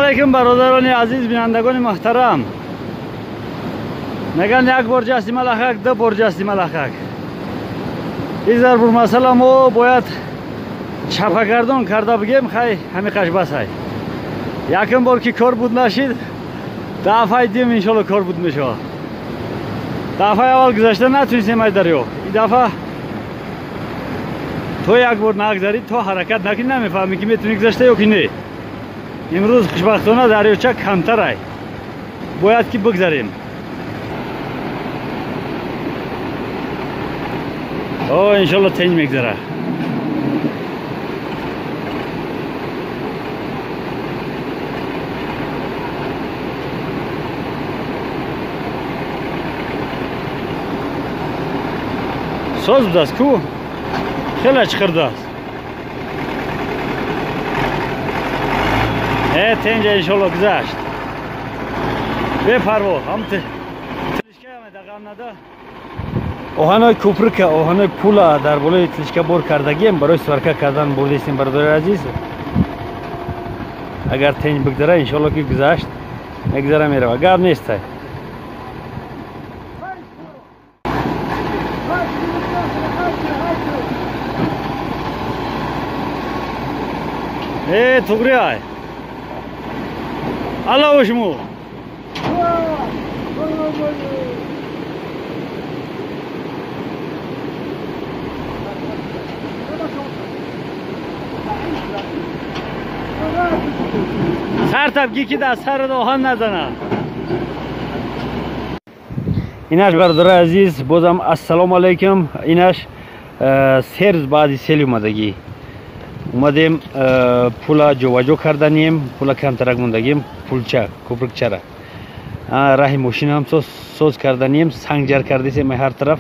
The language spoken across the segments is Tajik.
Алейкум бародарони азиз, бинандагони муҳтарам. Меган як бор ҷасти малахак, ду бор ҷасти малахак. Ин зарбулмасала мо бояд чапагардон карда бигем, хай ҳамиқаш басай. Якум бор ки кор буд нашид, дафъаи дуюм иншолло кор буд мешавад. Дафъаи аввал гузашта натунистем ай дарё. Ин дафъа то як бор нагзарӣ, то ҳаракат накунӣ намефаҳмӣ ки метавонӣ гузашта ё ки не. Имрӯз хушбахтона дарёча камтарай, бояд ки бигзарем. О, иншолло тенҷ мегзара. Соз будааст ку, хеле чиқирдааст. Тенҷа иншолло гузашт. Бепарво, ҳам тилишкааме дағам нада. Оҳанои куприка, оҳанои пула дар болои тилишка бор кардагием, барои сварка кардан бурдистем, бародари азиз. Агар тенҷ бигзара, иншолло ки гузашт, мегзара мерава. Гап нестай. Туғри ай. Алло шумо. Сар табги ки дар сар оҳан назанад. Инаш бародари азиз, бозам ассалому алайкум. Инаш се рӯз баъди сел омадагӣ. Омадем пула ҷобаҷо карданем, пула камтарак мондагим, пулча, куприкчара. Раҳи мошинам соз карданем, санг ҷар кардесем ҳар тараф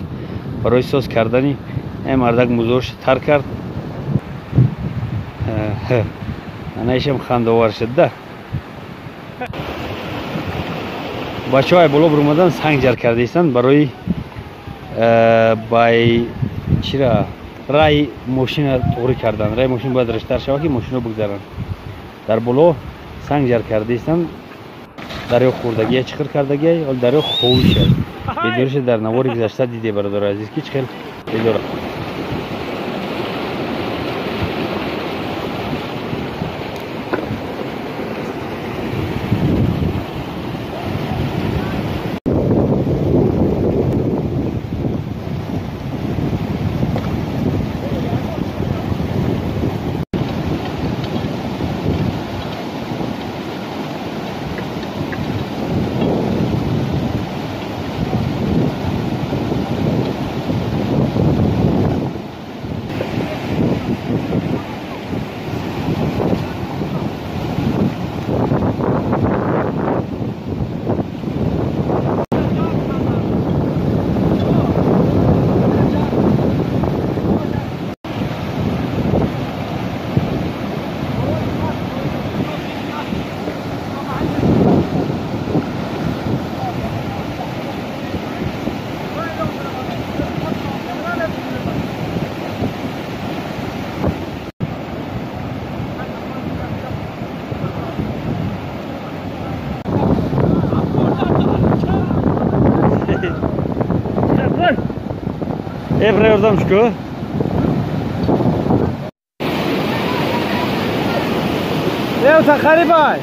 барои соз кардани. Мардак музош тар кард. Анаишам хандовар шуд да. Бачаҳои боло баромадан санг ҷар кардесанд барои бай чира рай мошина туғрӣ кардан. Рай мошин бояд раштар шавад ки мошино бигзаранд. Дар боло санг ҷар кардесанд, дарё хӯрдагия чиқир кардагия, ҳол дарё ховиш аст. Бедориша дар навори гузашта диде, бародари азиз, ки чӣ хел бедора. Ebra yordam shu. Ev taqribay.